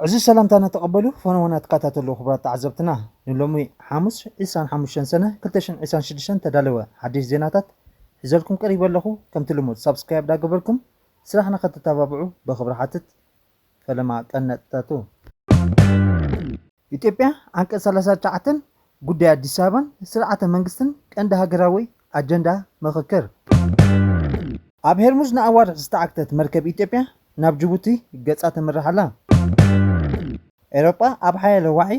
እዚ ሰላምታና ተቐበሉ። ፈነወና ትከታተሉ ክቡራት ተዓዘብትና፣ ንሎሚ ሓሙስ ዕስራን ሓሙሽተን ሰነ ክልተ ሽሕን ዕስራን ሽዱሽተን ተዳለወ ሓድሽ ዜናታት ሒዘልኩም ቀሪበ ኣለኹ። ከምቲ ልሙድ ሳብስክራይብ ዳገበርኩም ስራሕና ከተተባብዑ በኽብሪ ሓትት። ፈለማ ቀነጥታቱ። ኢትዮጵያ ዓንቀጽ ሰላሳ ትሽዓተን ጉዳይ ኣዲስ ኣበባን ስርዓተ መንግስትን ቀንዲ ሃገራዊ ኣጀንዳ ምኽክር። ኣብ ሄርሙዝ ንኣዋርሕ ዝተዓግተት መርከብ ኢትዮጵያ ናብ ጅቡቲ ገጻ ተምርሕ ኣላ። ኤውሮጳ ኣብ ሓያሎ ዋዒ፣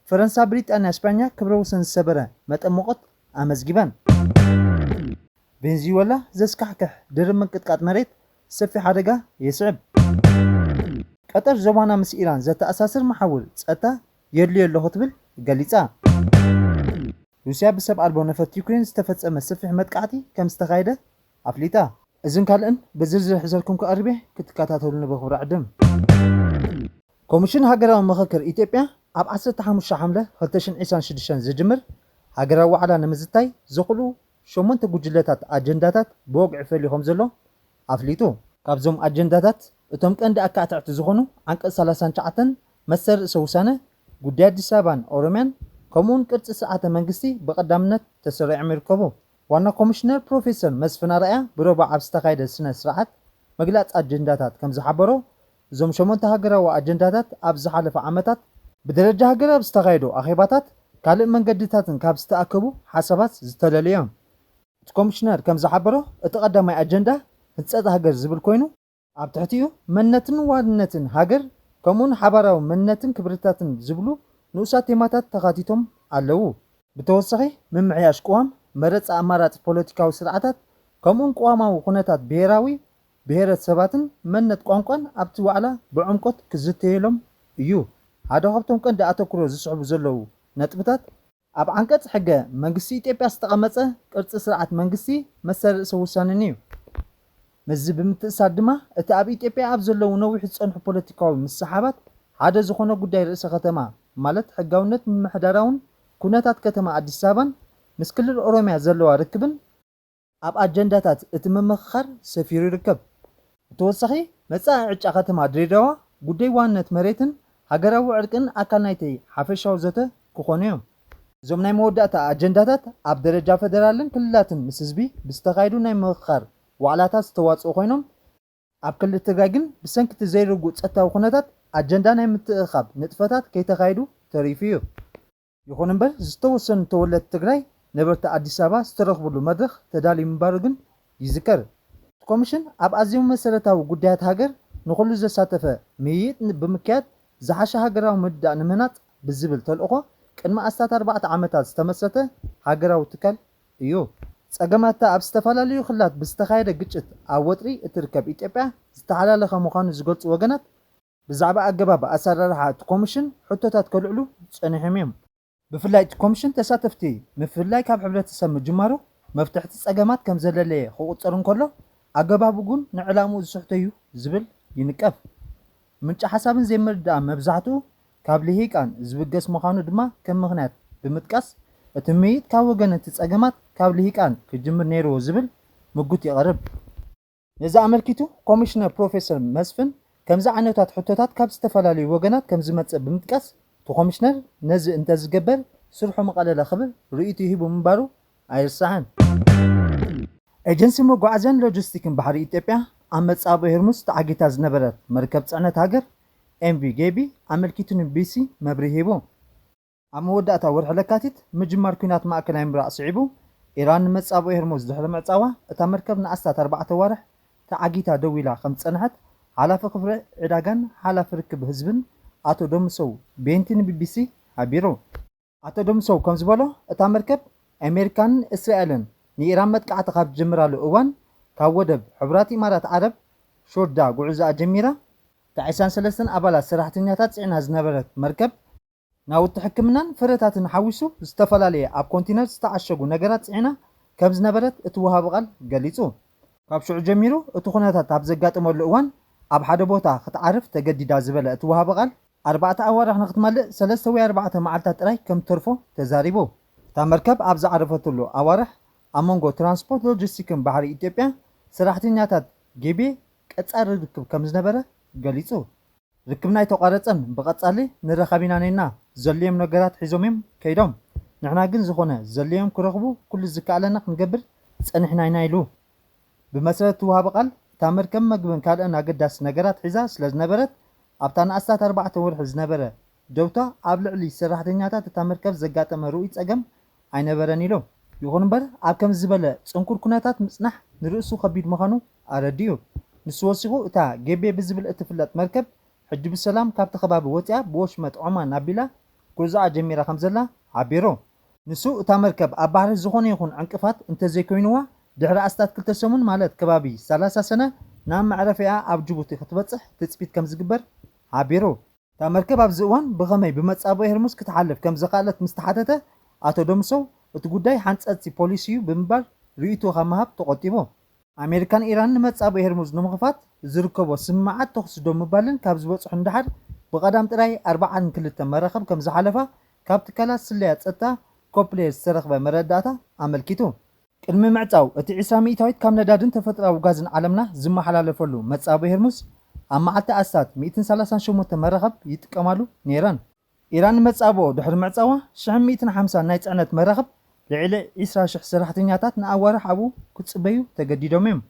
ፈረንሳ፣ ብሪጣንያ፣ ስፓኛ ክብረ ወሰን ዝሰበረ መጠን ሙቐት ኣመዝጊበን። ቬንዙዌላ ዘስካሕክሕ ድርብ ምንቅጥቃጥ መሬት ሰፊሕ ሓደጋ የስዕብ። ቀጠር ዞባና ምስ ኢራን ዘተኣሳስር መሓውር ጸጥታ የድልዮ ኣሎ ክትብል ገሊጻ። ሩስያ ብሰብ ኣልቦ ነፈርቲ ዩክሬን ዝተፈጸመ ሰፊሕ መጥቃዕቲ ከም ዝተኻየደ ኣፍሊጣ። እዝን ካልእን ብዝርዝር ሒዘልኩም ክቐርብ እየ፣ ክትከታተሉኒ ብኽብሪ ዕድም። ኮሚሽን ሃገራዊ ምኽክር ኢትዮጵያ ኣብ ዓሰርተ ሓሙሽተ ሓምለ ክልተ ሽሕን ዕስራን ሽዱሽተን ዝጅምር ሃገራዊ ዋዕላ ንምዝታይ ዘኽእሉ ሸሞንተ ጉጅለታት ኣጀንዳታት ብወግዒ ፈልዩ ከም ዘሎ ኣፍሊጡ። ካብዞም ኣጀንዳታት እቶም ቀንዲ ኣካታዕቲ ዝኾኑ ዓንቀጽ ሰላሳን ትሽዓተን መሰል ርእሰ ውሳነ፣ ጉዳይ ኣዲስ ኣበባን ኦሮምያን፣ ከምኡውን ቅርጺ ስርዓተ መንግስቲ ብቐዳምነት ተሰሪዖም ይርከቡ። ዋና ኮሚሽነር ፕሮፌሰር መስፍን ኣርኣያ ብረቡዕ ኣብ ዝተኻየደ ስነ ስርዓት መግለጺ ኣጀንዳታት ከም ዝሓበሮ፣ እዞም ሸሞንተ ሃገራዊ ኣጀንዳታት ኣብ ዝሓለፈ ዓመታት ብደረጃ ሃገር ኣብ ዝተኻየዱ ኣኼባታት ካልእ መንገድታትን ካብ ዝተኣከቡ ሓሳባት ዝተለለዩ እዮም። እቲ ኮሚሽነር ከም ዝሓበሮ፣ እቲ ቀዳማይ ኣጀንዳ ህንጸት ሃገር ዝብል ኮይኑ፣ ኣብ ትሕቲኡ መንነትን ዋንነትን ሃገር፣ ከምኡውን ሓባራዊ መንነትን ክብርታትን ዝብሉ ንኡሳት ቴማታት ተኻቲቶም ኣለዉ። ብተወሳኺ፣ ምምሕያሽ ቅዋም፣ መረጻ ኣማራጺ ፖለቲካዊ ስርዓታት፣ ከምኡውን ቅዋማዊ ኩነታት ብሄራዊ ብሄረሰባትን መንነት ቋንቋን ኣብቲ ዋዕላ ብዕምቆት ክዝተየሎም እዩ። ሓደ ካብቶም ቀንዲ ኣተኩሮ ዝስሕቡ ዘለዉ ነጥብታት፣ ኣብ ዓንቀጽ ሕገ መንግስቲ ኢትዮጵያ ዝተቐመጸ ቅርጺ ስርዓት መንግስቲ መሰል ርእሰ ውሳነን እዩ። ምስዚ ብምትእስሳር ድማ፣ እቲ ኣብ ኢትዮጵያ ኣብ ዘለዉ ነዊሕ ዝጸንሑ ፖለቲካዊ ምስሕሓባት ሓደ ዝኾነ ጉዳይ ርእሰ ከተማ፣ ማለት ሕጋውነት ምምሕዳራውን ኩነታት ከተማ ኣዲስ ኣበባን ምስ ክልል ኦሮምያ ዘለዋ ርክብን ኣብ ኣጀንዳታት እቲ ምምኽኻር ሰፊሩ ይርከብ። ብተወሳኺ፣ መጻኢ ዕጫ ከተማ ድሬዳዋ፣ ጉዳይ ዋንነት መሬትን ሃገራዊ ዕርቅን ኣካል ናይቲ ሓፈሻዊ ዘተ ክኾኑ እዮም። እዞም ናይ መወዳእታ ኣጀንዳታት ኣብ ደረጃ ፈደራልን ክልላትን ምስ ህዝቢ ብዝተኻየዱ ናይ ምኽኻር ዋዕላታት ዝተዋጽኡ ኮይኖም፣ ኣብ ክልል ትግራይ ግን ብሰንኪ እቲ ዘይርጉእ ጸጥታዊ ኩነታት ኣጀንዳ ናይ ምትእኻብ ንጥፈታት ከይተኻየዱ ተሪፉ እዩ። ይኹን እምበር፣ ዝተወሰኑ ተወለድቲ ትግራይ ነበርቲ ኣዲስ ኣበባ ዝተረኽብሉ መድረኽ ተዳልዩ ምንባሩ ግን ይዝከር። እቲ ኮሚሽን ኣብ ኣዝዮም መሰረታዊ ጉዳያት ሃገር ንኹሉ ዘሳተፈ ምይይጥ ን-፣ ብምክያድ ዝሓሸ ሃገራዊ ምርድዳእ ንምህናጽ ብዝብል ተልእኾ ቅድሚ ኣስታት ኣርባዕተ ዓመታት ዝተመስረተ ሃገራዊ ትካል እዩ። ጸገማት እታ ኣብ ዝተፈላለዩ ክልላት ብዝተኻየደ ግጭት ኣብ ወጥሪ እትርከብ ኢትዮጵያ ዝተሓላለኸ ምዃኑ ዝገልጹ ወገናት፣ ብዛዕባ ኣገባብ ኣሰራርሓ እቲ ኮሚሽን ሕቶታት ከልዕሉ ጸኒሖም እዮም። ብፍላይ እቲ ኮሚሽን ተሳተፍቲ ምፍልላይ ካብ ሕብረተሰብ ምጅማሩ መፍትሕቲ ጸገማት ከም ዘለለየ ክቑጸር እንከሎ፣ ኣገባቡ ግን ንዕላምኡ ዝስሕቶ እዩ ዝብል ይንቀፍ። ምንጪ ሓሳብን ዘይምርድኣ መብዛሕትኡ ካብ ልሂቃን ዝብገስ ምዃኑ ድማ ከም ምኽንያት ብምጥቃስ፣ እቲ ምይይጥ ካብ ወገን እቲ ጸገማት ካብ ልሂቃን ክጅምር ነይርዎ ዝብል ምጉት የቕርብ። ነዚ ኣመልኪቱ ኮሚሽነር ፕሮፌሰር መስፍን፣ ከምዚ ዓይነታት ሕቶታት ካብ ዝተፈላለዩ ወገናት ከም ዝመጽእ ብምጥቃስ፣ እቲ ኮሚሽነር ነዚ እንተዝገበር ስርሑ ምቐለለ ክብል ርእይቶ ሂቡ ምንባሩ ኣይርሳዕን። ኤጀንሲ መጓዓዝያን ሎጂስቲክን ባሕሪ ኢትዮጵያ ኣብ መጻብኦ ሄርሙዝ ተዓጊታ ዝነበረት መርከብ ጽዕነት ሃገር ኤምቪ ጌቢ ኣመልኪቱ ንቢቢሲ መብርሂ ሂቡ። ኣብ መወዳእታ ወርሒ ለካቲት ምጅማር ኲናት ማእከላይ ምብራቕ ስዒቡ፣ ኢራን ንመጻብኦ ሄርሙዝ ድሕሪ ምዕጻዋ፣ እታ መርከብ ንኣስታት ኣርባዕተ ኣዋርሕ ተዓጊታ ደው ኢላ ከም ዝጸንሐት ሓላፊ ክፍሊ ዕዳጋን ሓላፊ ርክብ ህዝብን ኣቶ ደምሰው ቤንቲ ንቢቢሲ ሓቢሩ። ኣቶ ደምሰው ከም ዝበሎ፣ እታ መርከብ ኣሜሪካን እስራኤልን ንኢራን መጥቃዕቲ ካብ ዝጀምራሉ እዋን፣ ካብ ወደብ ሕቡራት ኢማራት ዓረብ ሾርዳ ጉዕዞኣ ጀሚራ። እታ ዕስራን ሰለስተን ኣባላት ሰራሕተኛታት ጽዒና ዝነበረት መርከብ፣ ናውቲ ሕክምናን ፍረታትን ሓዊሱ ዝተፈላለየ ኣብ ኮንቲነር ዝተዓሸጉ ነገራት ጽዒና ከም ዝነበረት እቲ ወሃቢ ቃል ገሊጹ። ካብ ሽዑ ጀሚሩ እቲ ኩነታት ኣብ ዘጋጠመሉ እዋን ኣብ ሓደ ቦታ ክትዓርፍ ተገዲዳ ዝበለ እቲ ወሃቢ ቃል፣ ኣርባዕተ ኣዋርሕ ንክትመልእ ሰለስተ ወይ ኣርባዕተ መዓልታት ጥራይ ከም ትተርፎ ተዛሪቡ። እታ መርከብ ኣብ ዝዓረፈትሉ ኣዋርሕ ኣብ መንጎ ትራንስፖርት ሎጂስቲክን ባሕሪ ኢትዮጵያ ሰራሕተኛታት ጌቤ ቀጻሪ ርክብ ከም ዝነበረ ገሊጹ። ርክብና ኣይተቋረጸን፣ ብቐጻሊ ንራኸብ ኢና ነይና። ዘድልዮም ነገራት ሒዞም እዮም ከይዶም። ንሕና ግን ዝኾነ ዘድልዮም ክረኽቡ ኩሉ ዝከኣለና ክንገብር ጸኒሕና ኢና ኢሉ። ብመሰረት እቲ ወሃቢ ቃል፣ እታ መርከብ መግብን ካልእን ኣገዳሲ ነገራት ሒዛ ስለ ዝነበረት፣ ኣብታ ንኣስታት ኣርባዕተ ወርሒ ዝነበረ ደውታ ኣብ ልዕሊ ሰራሕተኛታት እታ መርከብ ዘጋጠመ ርኡይ ጸገም ኣይነበረን ኢሉ። ይኹን እምበር፣ ኣብ ከምዚ ዝበለ ጽንኩር ኩነታት ምጽናሕ ንርእሱ ከቢድ ምዃኑ ኣረዲኡ። ንሱ ወሲኹ፣ እታ ጌቤ ብዝብል እትፍለጥ መርከብ ሕጂ ብሰላም ካብቲ ከባቢ ወጺኣ ብወሽመጥ ዖማን ኣቢላ ጉዕዞኣ ጀሚራ ከም ዘላ ሓቢሩ። ንሱ፣ እታ መርከብ ኣብ ባሕሪ ዝኾነ ይኹን ዕንቅፋት እንተዘይኮይንዋ፣ ድሕሪ ኣስታት ክልተ ሰሙን፣ ማለት ከባቢ ሰላሳ ሰነ፣ ናብ መዕረፊኣ ኣብ ጅቡቲ ክትበጽሕ ትጽቢት ከም ዝግበር ሓቢሩ። እታ መርከብ ኣብዚ እዋን ብኸመይ ብመጻብኦ ሄርሙዝ ክትሓልፍ ከም ዘኽኣለት ምስ ተሓተተ፣ ኣቶ ደምሰው፣ እቲ ጉዳይ ሓንጸጽቲ ፖሊሲ እዩ ብምባል ርእይቶ ካብ ምሃብ ተቖጢቡ። ኣሜሪካን ኢራን ንመጻብኦ ሄርሙዝ ንምኽፋት ዝርከቦ ስምምዓት ተኹሲ ደው ምባልን ካብ ዝበጽሑ ንደሓር፣ ብቐዳም ጥራይ ኣርብዓን ክልተን መራኽብ ከም ዝሓለፋ ካብ ትካላት ስለያ ጸጥታ ኮፕሌር ዝተረኽበ መረዳእታ ኣመልኪቱ። ቅድሚ ምዕጻው፣ እቲ ዕስራ ሚእታዊት ካብ ነዳድን ተፈጥሮኣዊ ጋዝን ዓለምና ዝመሓላለፈሉ መጻብኦ ሄርሙዝ፣ ኣብ መዓልቲ ኣስታት ሚእትን ሰላሳን ሸሞንተን መራኽብ ይጥቀማሉ ነይረን። ኢራን ንመጻብኦ ድሕሪ ምዕጻዋ፣ ሽሕን ሚእትን ሓምሳን ናይ ጽዕነት መራኽብ፣ ልዕሊ ዕስራ ሽሕ ሰራሕተኛታት ንኣዋርሕ ኣብኡ ክጽበዩ ተገዲዶም እዮም።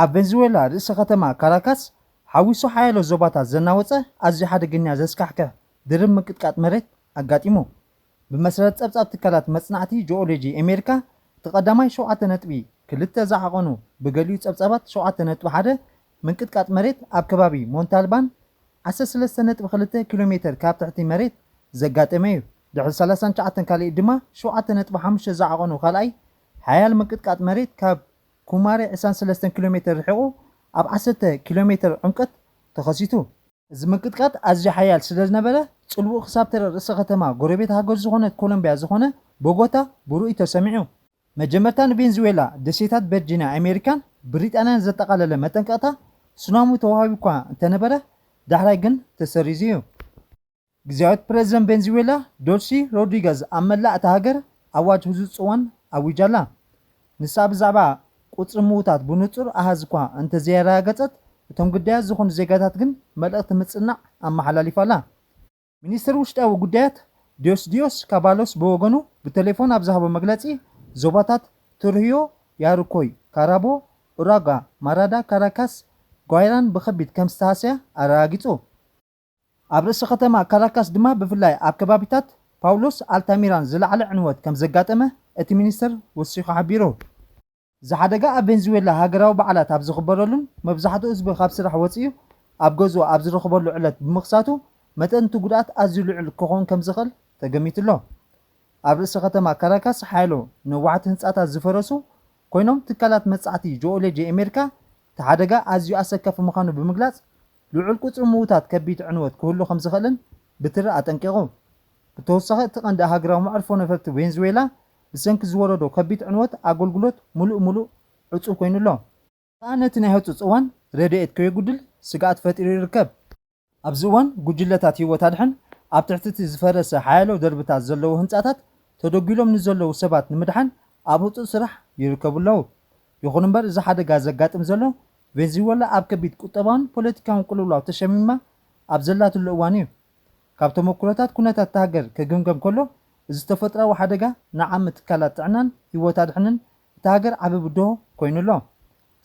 ኣብ ቬንዙዌላ ርእሰ ከተማ ካራካስ ሓዊሱ ሓያሎ ዞባታት ዘናወጸ ኣዝዩ ሓደገኛ ዘስካሕክሕ ድርብ ምንቅጥቃጥ መሬት ኣጋጢሙ። ብመሰረት ጸብጻብ ትካላት መጽናዕቲ ጂኦሎጂ ኣሜሪካ፣ እቲ ቀዳማይ ሸውዓተ ነጥቢ ክልተ ዝዓቐኑ፣ ብገሊኡ ጸብጻባት ሸውዓተ ነጥቢ ሓደ ምንቅጥቃጥ መሬት ኣብ ከባቢ ሞንታልባን ዓሰርተ ሰለስተ ነጥቢ ክልተ ኪሎ ሜተር ካብ ትሕቲ መሬት ዘጋጠመ እዩ። ድሕሪ ሰላሳን ትሽዓተን ካልእ ድማ ሸውዓተ ነጥቢ ሓሙሽተ ዝዓቐኑ ካልኣይ ሓያል ምንቅጥቃጥ መሬት ካብ ኩማሬ ዕስራን ሰለስተን ኪሎ ሜተር ርሒቑ ኣብ ዓሰርተ ኪሎ ሜተር ዕምቀት ተኸሲቱ። እዚ ምንቅጥቃጥ ኣዝዩ ሓያል ስለ ዝነበረ፣ ጽልውኡ ክሳብ ተረ ርእሰ ከተማ ጎረቤት ሃገር ዝኾነት ኮሎምቢያ ዝኾነ ቦጎታ ብርኡይ ተሰሚዑ። መጀመርታ ንቬንዙዌላ፣ ደሴታት ቨርጂንያ ኣሜሪካን ብሪጣንያን ዘጠቓለለ መጠንቀቕታ ሱናሚ ተዋሂቡ እኳ እንተነበረ፣ ዳሕራይ ግን ተሰሪዙ እዩ። ግዝያዊት ፕረዚደንት ቬንዙዌላ ዶልሲ ሮድሪገዝ ኣብ መላእ እታ ሃገር ኣዋጅ ህጹጽ እዋን ኣዊጃ ኣላ። ንሳ ብዛዕባ ቁጽሪ ምዉታት ብንጹር ኣሃዝ እኳ እንተዘየረጋገጸት፣ እቶም ግዳያት ዝኾኑ ዜጋታት ግን መልእኽቲ ምጽንናዕ ኣመሓላሊፋ ኣላ። ሚኒስትር ውሽጣዊ ጉዳያት ዲዮስዲዮስ ካባሎስ ብወገኑ ብቴሌፎን ኣብ ዝሃቦ መግለጺ፣ ዞባታት ቱርሂዮ፣ ያሩኮይ፣ ካራቦ፣ ኡራጋ፣ ማራዳ፣ ካራካስ፣ ጓይራን ብኸቢድ ከም ዝተሃስያ ኣረጋጊጹ። ኣብ ርእሲ ከተማ ካራካስ ድማ ብፍላይ ኣብ ከባቢታት ፓውሎስ ኣልታሚራን ዝለዓለ ዕንወት ከም ዘጋጠመ እቲ ሚኒስትር ወሲኹ ሓቢሩ። እዚ ሓደጋ ኣብ ቬንዙዌላ ሃገራዊ በዓላት ኣብ ዝኽበረሉን መብዛሕትኡ ህዝቢ ካብ ስራሕ ወጺኡ ኣብ ገዝኡ ኣብ ዝረኽበሉ ዕለት ብምኽሳቱ፣ መጠን እቲ ጉድኣት ኣዝዩ ልዑል ክኸውን ከም ዝኽእል ተገሚቱ ኣሎ። ኣብ ርእሲ ከተማ ካራካስ ሓያሎ ነዋሕቲ ህንጻታት ዝፈረሱ ኮይኖም፣ ትካላት መጻዕቲ ጂኦሎጂ ኣሜሪካ እቲ ሓደጋ ኣዝዩ ኣሰካፊ ምዃኑ ብምግላጽ፣ ልዑል ቁጽሪ ምዉታት ከቢድ ዕንወት ክህሉ ከም ዝኽእልን ብትሪ ኣጠንቂቑ። ብተወሳኺ፣ እቲ ቀንዲ ሃገራዊ መዕርፎ ነፈርቲ ቬንዙዌላ ብሰንኪ ዝወረዶ ከቢድ ዕንወት ኣገልግሎት ምሉእ ምሉእ ዕጹው ኮይኑ ኣሎ። ከኣ ነቲ ናይ ህጹጽ እዋን ረድኤት ከየጉድል ስግኣት ፈጢሩ ይርከብ። ኣብዚ እዋን፣ ጉጅለታት ህይወት ኣድሕን ኣብ ትሕቲ እቲ ዝፈረሰ ሓያሎ ደርብታት ዘለዉ ህንጻታት ተደጒሎም ንዘለዉ ሰባት ንምድሓን ኣብ ህጹጽ ስራሕ ይርከቡ ኣለዉ። ይኹን እምበር፣ እዚ ሓደጋ ዘጋጥም ዘሎ፣ ቬንዙዌላ ኣብ ከቢድ ቁጠባውን ፖለቲካውን ቅልውላው ተሸሚማ ኣብ ዘላትሉ እዋን እዩ። ካብ ተመኩሮታት ኩነታት እታ ሃገር ክግምገም ከሎ፣ እዚ ተፈጥሮኣዊ ሓደጋ ንዓሚ ትካላት ጥዕናን ህይወት ኣድሕንን እታ ሃገር ዓቢ ብድሆ ኮይኑ ኣሎ።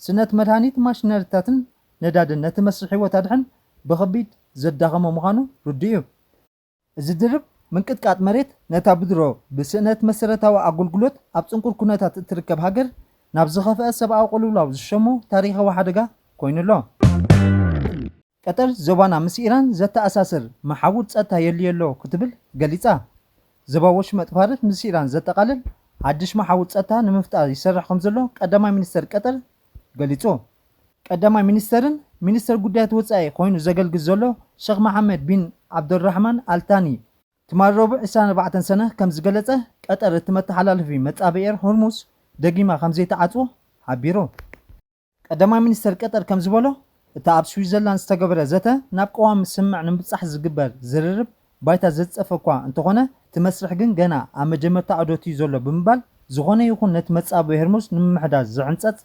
ስእነት መድሃኒት፣ ማሽነሪታትን ነዳድን ነቲ መስርሕ ህይወት ኣድሕን ብኸቢድ ዘዳኸሞ ምዃኑ ርዱእ እዩ። እዚ ድርብ ምንቅጥቃጥ መሬት፣ ነታ ብድሮ ብስእነት መሰረታዊ ኣገልግሎት ኣብ ጽንኩር ኩነታት እትርከብ ሃገር ናብ ዝኸፍአ ሰብኣዊ ቅልውላው ዝሸሞ ታሪኻዊ ሓደጋ ኮይኑ ኣሎ። ቀጠር፣ ዞባና ምስ ኢራን ዘተኣሳስር መሓውር ጸጥታ የድልዮ ኣሎ ክትብል ገሊጻ። ዞባ ወሽመጥ ፋርስ ምስ ኢራን ዘጠቓልል ሓድሽ መሓውር ጸጥታ ንምፍጣር ይሰርሕ ከም ዘሎ ቀዳማይ ሚኒስተር ቀጠር ገሊጹ። ቀዳማይ ሚኒስተርን ሚኒስተር ጉዳያት ወጻኢ ኮይኑ ዘገልግል ዘሎ ሸኽ መሓመድ ቢን ዓብደልራሕማን ኣልታኒ፣ ትማሊ ረቡዕ ዕስራን ኣርባዕተን ሰነ ከም ዝገለጸ፣ ቀጠር እቲ መተሓላለፊ መጻብኤር ሆርሙዝ ደጊማ ከም ዘይተዓጽዎ ሓቢሩ። ቀዳማይ ሚኒስተር ቀጠር ከም ዝበሎ፣ እቲ ኣብ ስዊዘርላንድ ዝተገበረ ዘተ ናብ ቅዋም ስምምዕ ንምብጻሕ ዝግበር ዝርርብ ባይታ ዘጽጸፈ እኳ እንተኾነ፣ እቲ መስርሕ ግን ገና ኣብ መጀመርታ ዑደት እዩ ዘሎ ብምባል፣ ዝኾነ ይኹን ነቲ መጻብኦ ሄርሙዝ ንምምሕዳር ዝሕንጸጽ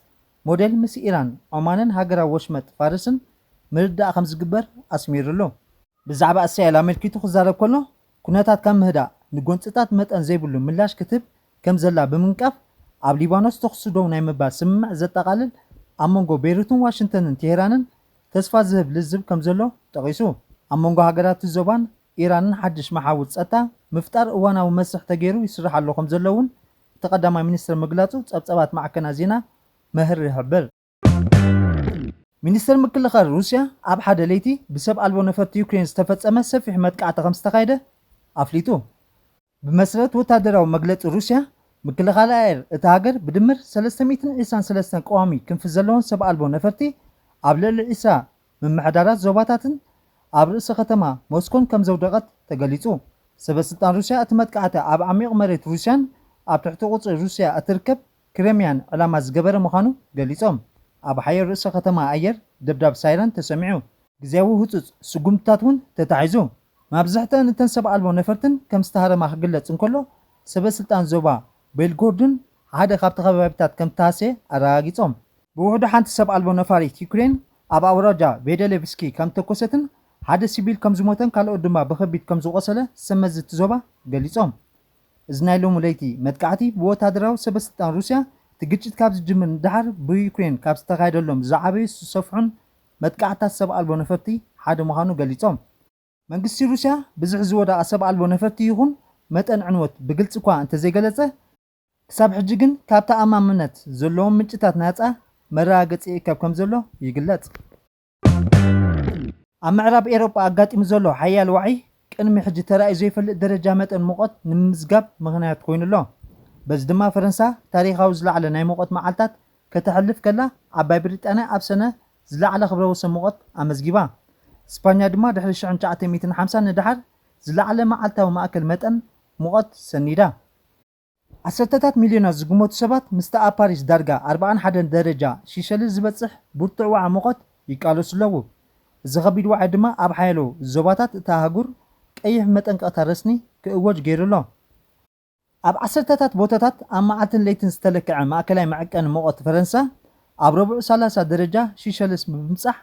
ሞዴል ምስ ኢራን፣ ዖማንን ሃገራዊ ወሽመጥ ፋርስን ምርዳእ ከም ዝግበር ኣስሚሩሉ። ብዛዕባ እስራኤል ኣመልኪቱ ክዛረብ ከሎ፣ ኩነታት ካብ ምህዳእ ንጎንጽታት መጠን ዘይብሉ ምላሽ ክትህብ ከም ዘላ ብምንቃፍ፣ ኣብ ሊባኖስ ተኹሲ ደው ናይ ምባል ስምምዕ ዘጠቓልል ኣብ መንጎ ቤይሩትን ዋሽንግተንን ቴሄራንን ተስፋ ዝህብ ልዝብ ከም ዘሎ ጠቒሱ። ኣብ መንጎ ሃገራት ዞባን ኢራንን ሓድሽ መሓውር ጸጥታ ምፍጣር እዋናዊ መስርሕ ተገይሩ ይስራሕ ኣሎ ከም ዘሎ እውን እቲ ቀዳማይ ሚኒስትር ምግላጹ ጸብጸባት ማዕከናት ዜና መህር ይሕብር። ሚኒስትር ምክልኻል ሩስያ ኣብ ሓደ ለይቲ ብሰብ ኣልቦ ነፈርቲ ዩክሬን ዝተፈጸመ ሰፊሕ መጥቃዕቲ ከም ዝተኻየደ ኣፍሊጡ። ብመሰረት ወታደራዊ መግለጺ ሩስያ፣ ምክልኻል ኣየር እታ ሃገር ብድምር ሰለስተ ሚእትን ዕስራን ሰለስተን ቀዋሚ ክንፊ ዘለዎን ሰብ ኣልቦ ነፈርቲ ኣብ ልዕሊ ዕስራ ምምሕዳራት ዞባታትን ኣብ ርእሰ ከተማ ሞስኮን ከም ዘውደቐት ተገሊጹ። ሰበ ስልጣን ሩስያ እቲ መጥቃዕቲ ኣብ ዓሚቕ መሬት ሩስያን ኣብ ትሕቲ ቁጽሪ ሩስያ እትርከብ ክረምያን ዕላማ ዝገበረ ምዃኑ ገሊጾም። ኣብ ሓየር ርእሰ ከተማ ኣየር ደብዳብ ሳይረን ተሰሚዑ። ግዜያዊ ህጹጽ ስጉምትታት እውን ተታሒዙ። መብዛሕትአን እተን ሰብ ኣልቦ ነፈርትን ከም ዝተሃረማ ክግለጽ እንከሎ፣ ሰበ ስልጣን ዞባ ቤልጎርድን ሓደ ካብቲ ከባቢታት ከም ተሃስየ ኣረጋጊጾም። ብውሕዱ ሓንቲ ሰብ ኣልቦ ነፋሪት ዩክሬን ኣብ ኣውራጃ ቬደሌቭስኪ ከም ተኮሰትን ሓደ ሲቪል ከም ዝሞተን ካልኦት ድማ ብኸቢድ ከም ዝቆሰለ ሰመዚ እቲ ዞባ ገሊጾም። እዚ ናይ ሎሚ ለይቲ መጥቃዕቲ ብወታደራዊ ሰበ ስልጣን ሩስያ እቲ ግጭት ካብ ዝጅምር ንደሓር ብዩክሬን ካብ ዝተኻየደሎም ዝዓበዩ ዝሰፍሑን መጥቃዕትታት ሰብ ኣልቦ ነፈርቲ ሓደ ምዃኑ ገሊጾም። መንግስቲ ሩስያ ብዝሒ ዝወደቓ ሰብ ኣልቦ ነፈርቲ ይኹን መጠን ዕንወት ብግልጺ እኳ እንተዘይገለጸ፣ ክሳብ ሕጂ ግን ካብ ተኣማምነት ዘለዎም ምንጭታት ናጻ መረጋገጺ ይእከብ ከም ዘሎ ይግለጽ። ኣብ ምዕራብ ኤውሮጳ ኣጋጢሙ ዘሎ ሓያል ዋዒ ቅድሚ ሕጂ ተራእዩ ዘይፈልጥ ደረጃ መጠን ሙቐት ንምምዝጋብ ምኽንያት ኮይኑ ኣሎ። በዚ ድማ ፈረንሳ ታሪኻዊ ዝለዓለ ናይ ሙቐት መዓልታት ከተሕልፍ ከላ፣ ዓባይ ብሪጣንያ ኣብ ሰነ ዝለዓለ ክብረ ወሰን ሙቐት ኣመዝጊባ። ስፓኛ ድማ ድሕሪ ሽሕን ትሽዓተ ሚእትን ሓምሳን ንደሓር ዝለዓለ መዓልታዊ ማእከል መጠን ሙቐት ሰኒዳ። ዓሰርተታት ሚልዮናት ዝግመቱ ሰባት ምስቲ ኣብ ፓሪስ ዳርጋ ኣርባዓን ሓደን ደረጃ ሺሸልስ ዝበጽሕ ብርቱዕ ዋዒ ሙቐት ይቃለሱ ኣለዉ። እዚ ከቢድ ዋዒ ድማ ኣብ ሓያሎ ዞባታት እታ ኣህጉር ቀይሕ መጠንቀቕታ ረስኒ ክእወጅ ገይሩ ኣሎ። ኣብ ዓሰርተታት ቦታታት ኣብ መዓልትን ለይትን ዝተለክዐ ማእከላይ መዐቀኒ ሙቐት ፈረንሳ ኣብ ረቡዕ ሰላሳ ደረጃ ሺሸልስ ብምብጻሕ፣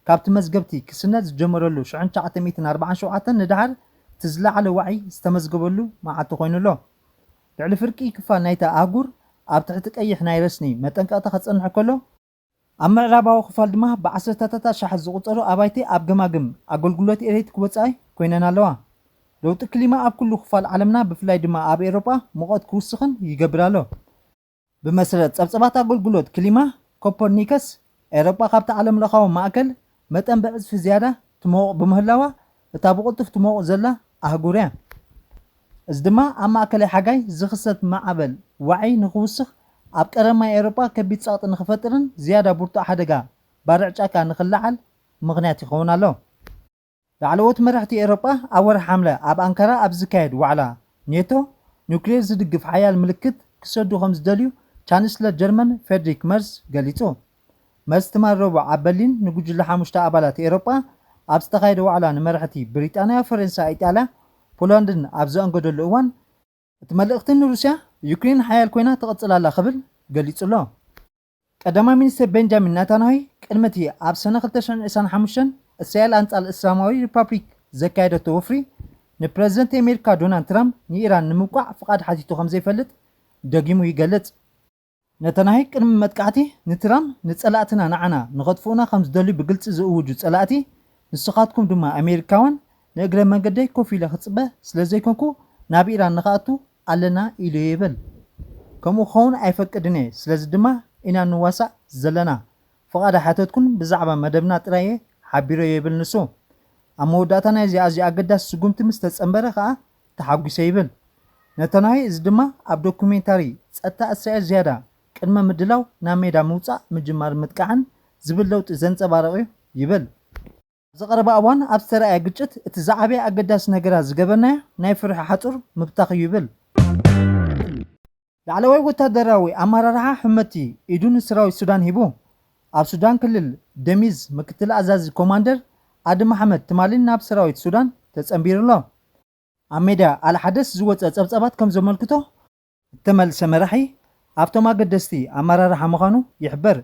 ካብቲ መዝገብቲ ክስነድ ዝጀመረሉ ሽሕን ትሽዓተ ሚእትን ኣርባዓን ሸውዓተን ንደሓር እቲ ዝለዓለ ዋዒ ዝተመዝገበሉ መዓልቲ ኮይኑ ኣሎ። ልዕሊ ፍርቂ ክፋል ናይታ ኣህጉር ኣብ ትሕቲ ቀይሕ ናይ ረስኒ መጠንቀቕታ ክጸንሕ ከሎ፣ ኣብ ምዕራባዊ ክፋል ድማ ብዓሰርተታት ኣሽሓት ዝቑጸሩ ኣባይቲ ኣብ ገማግም ኣገልግሎት ኤሌክትሪክ ወጻኢ ኮይነን ኣለዋ። ለውጢ ክሊማ ኣብ ኩሉ ክፋል ዓለምና፣ ብፍላይ ድማ ኣብ ኤውሮጳ፣ ሙቐት ክውስኽን ይገብር ኣሎ። ብመሰረት ጸብጸባት ኣገልግሎት ክሊማ ኮፐርኒከስ፣ ኤውሮጳ ካብቲ ዓለምለኻዊ ማእከል መጠን ብዕጽፊ ዝያዳ ትመውቕ ብምህላዋ፣ እታ ብቕልጡፍ ትመውቕ ዘላ ኣህጉር እያ። እዚ ድማ ኣብ ማእከላይ ሓጋይ ዝኽሰት ማዕበል ዋዒ ንኽውስኽ፣ ኣብ ቀረማይ ኤውሮጳ ከቢድ ጸቕጢ ንኽፈጥርን ዝያዳ ብርቱዕ ሓደጋ ባርዕ ጫካ ንኽለዓል ምኽንያት ይኸውን ኣሎ። ላዕለዎት መራሕቲ ኤውሮጳ ኣብ ወርሒ ሓምለ ኣብ ኣንካራ ኣብ ዝካየድ ዋዕላ ኔቶ፣ ኒውክሌር ዝድግፍ ሓያል ምልክት ክሰዱ ከም ዝደልዩ ቻንስለር ጀርመን ፍሬድሪክ መርስ ገሊጹ። መርስ ትማል ረቡዕ ኣብ በርሊን ንጉጅለ ሓሙሽተ ኣባላት ኤውሮጳ ኣብ ዝተኻየደ ዋዕላ ንመራሕቲ ብሪጣንያ፣ ፈረንሳ፣ ኢጣልያ፣ ፖላንድን ኣብ ዘኣንገደሉ እዋን፣ እቲ መልእኽቲ ንሩስያ፣ ዩክሬን ሓያል ኮይና ትቕጽል ኣላ ክብል ገሊጹ ኣሎ። ቀዳማይ ሚኒስትር ቤንጃሚን ናታንያሁ ቅድሚ እቲ ኣብ ሰነ ክልተ ሽሕን ዕስራን ሓሙሽተን እስራኤል ኣንጻር እስላማዊ ሪፓብሊክ ዘካየደቶ ወፍሪ፣ ንፕረዚደንት ኣሜሪካ ዶናልድ ትራምፕ ንኢራን ንምውቃዕ ፍቓድ ሓቲቱ ከም ዘይፈልጥ ደጊሙ ይገልጽ። ነታንያሁ ቅድሚ መጥቃዕቲ ንትራምፕ፣ ንጸላእትና ንዓና ንኸጥፍኡና ከም ዝደልዩ ብግልጺ ዝእውጁ ጸላእቲ፣ ንስኻትኩም ድማ ኣሜሪካውያን፣ ንእግረ መንገደይ ኮፍ ኢለ ክጽበ ስለ ዘይኮንኩ ናብ ኢራን ንኽኣቱ ኣለና ኢሉ ይብል። ከምኡ ክኸውን ኣይፈቅድን እየ፣ ስለዚ ድማ ኢና ንዋሳእ ዘለና። ፍቓድ ኣይሓተትኩን፣ ብዛዕባ መደብና ጥራይ እየ ሓቢረ ይብል ንሱ። ኣብ መወዳእታ ናይዚ ኣዝዩ ኣገዳሲ ስጉምቲ ምስ ተጸንበረ ከኣ ተሓጒሰ ይብል። ነታንያሁ እዚ ድማ ኣብ ዶኩሜንታሪ ጸጥታ እስራኤል ዝያዳ ቅድመ ምድላው ናብ ሜዳ ምውጻእ ምጅማር ምጥቃዕን ዝብል ለውጢ ዘንጸባርቕ እዩ ይብል። ኣብዚ ቀረባ እዋን ኣብ ዝተራእየ ግጭት እቲ ዝዓበየ ኣገዳሲ ነገራት ዝገበርናዮ ናይ ፍርሒ ሓጹር ምብታኽ እዩ ይብል። ላዕለዋይ ወታደራዊ ኣመራርሓ ሕመቲ ኢዱ ንሰራዊት ሱዳን ሂቡ። ኣብ ሱዳን ክልል ደሚዝ ምክትል ኣዛዚ ኮማንደር ኣዲ መሓመድ ትማሊ ናብ ሰራዊት ሱዳን ተጸንቢሩ ኣሎ። ኣብ ሜዳ ኣልሓደስ ዝወጸ ጸብጻባት ከም ዘመልክቶ፣ እተመልሰ መራሒ ኣብቶም ኣገደስቲ ኣመራርሓ ምዃኑ ይሕበር።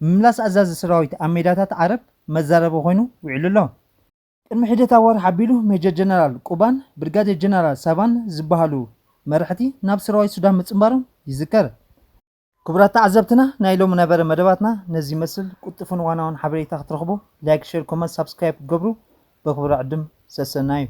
ምምላስ ኣዛዚ ሰራዊት ኣብ ሜዳታት ዓረብ መዛረቢ ኮይኑ ውዒሉ ኣሎ። ቅድሚ ሒደት ኣዋርሕ ኣቢሉ ሜጀር ጀነራል ቁባን ብርጋዴር ጀነራል ሳባን ዝበሃሉ መራሕቲ ናብ ሰራዊት ሱዳን ምጽንባሮም ይዝከር። ክቡራት ተዓዘብትና፣ ናይ ሎሚ ነበረ መደባትና ነዚ ይመስል። ቁጥፍን ዋናውን ሓበሬታ ክትረኽቡ ላይክ፣ ሼር፣ ኮመንት፣ ሳብስክራይብ ክትገብሩ በክብሪ ዕድም ሰሰና እዩ።